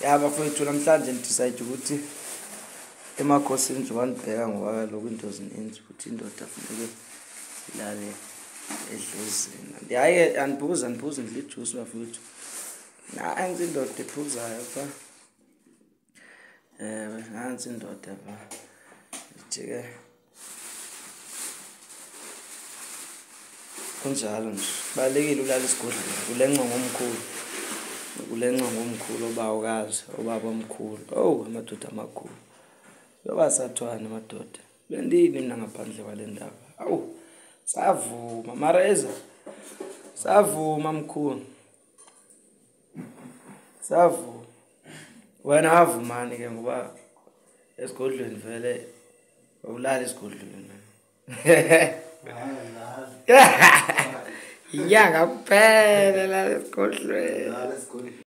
Ya bafowethu, namhlanje ndidicide ukuthi emakhosini njengoba ndibheka, ngoba kaloku iinto zininzi, ukuthi indoda funeke ilale edlozini. Hayi, andiphuzi, andiphuzi, ndidla ijusi bafowethu. Nantsi indoda ephuzayo phaa. Ewe, nantsi indoda phaa. Ndithi ke kunjalo nje, kubalulekile ulala esigodlweni kulenca ngomkhulu, kulenca ngomkhulu, obawukazi, obabamkhulu. Owu, amadoda amakhulu, yoba sathwane madoda, bendini mna ngaphandle kwale ndaba. Awu, savuma mareza, savuma mkhulu, savuma. Wena wavumani ke? Ngoba esigodlweni vele awulali esigodlweni. Yinyanga kuphela lala esigodlweni.